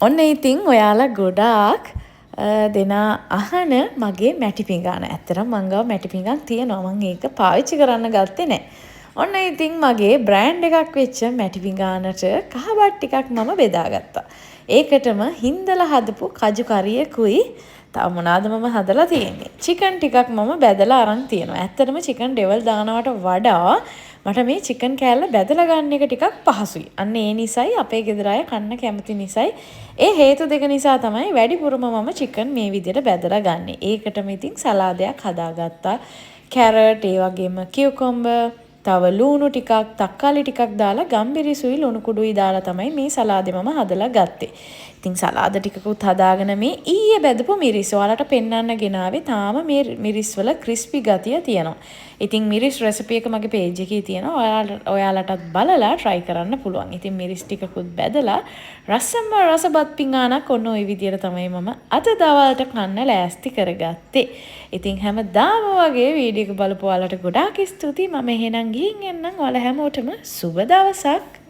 ඔන්න ඉතින් ඔයාලා ගොඩාක් දෙනා අහන මගේ මැටි පිඟාන. ඇත්තටම මං ගාව මැටි පිඟාන් තියෙනවා. මං ඒක පාවිච්චි කරන්න ගත්තේ නෑ. ඔන්න ඉතින් මගේ බ්‍රෑන්ඩ් එකක් වෙච්ච මැටි පිඟානට කහ බත් ටිකක් මම බෙදාගත්තා. ඒකටම හින්දලා හදපු කජු කරියකුයි තව මොනවාද මම හදලා තියෙන්නේ. චිකන් ටිකක් මම බැදලා අරන් තියෙනවා. ඇත්තටම චිකන් ඩෙවල් දානවට වඩා මට මේ චිකන් කෑල්ල බැදලා ගන්න එක ටිකක් පහසුයි. අන්න ඒ නිසයි, අපේ ගෙදර අය කන්න කැමති නිසයි, ඒ හේතු දෙක නිසා තමයි වැඩිපුරම මම චිකන් මේ විදිහට බැදලා ගන්නෙ. ඒකටම ඉතින් සලාදයක් හදාගත්තා. කැරට්, ඒ වගේම කියුකම්බර්, තව ලූණු ටිකක්, තක්කාලි ටිකක් දාලා ගම්බිරිසුයි ලුණු කුඩුයි දාලා තමයි මේ සලාදේ මම හදලා ගත්තේ. ඉතින් සලාද ටිකකුත් හදාගෙන මේ ඊයේ බැදපු මිරිස් ඔයාලට පෙන්වන්න ගෙනාවේ. තාම මේ මිරිස් වල ක්‍රිස්පි ගතිය තියෙනවා. ඉතින් මිරිස් රෙසිපි එක මගේ පේජ් එකේ තියෙනවා. ඔයාලටත් බලලා try කරන්න පුළුවන්. ඉතින් මිරිස් ටිකකුත් බැදලා රසම රස බත් පිඟානක් ඔන්න ඔය විදියට තමයි මම අද දවල්ට කන්න ලෑස්ති කරගත්තේ. ඉතින් හැමදාම වගේ වීඩියෝ එක බලපු ඔයාලට ගොඩාක් ස්තුතියි. මම එහෙනම් ගිහින් එන්නම්. ඔයාලා හැමෝටම සුබ දවසක්.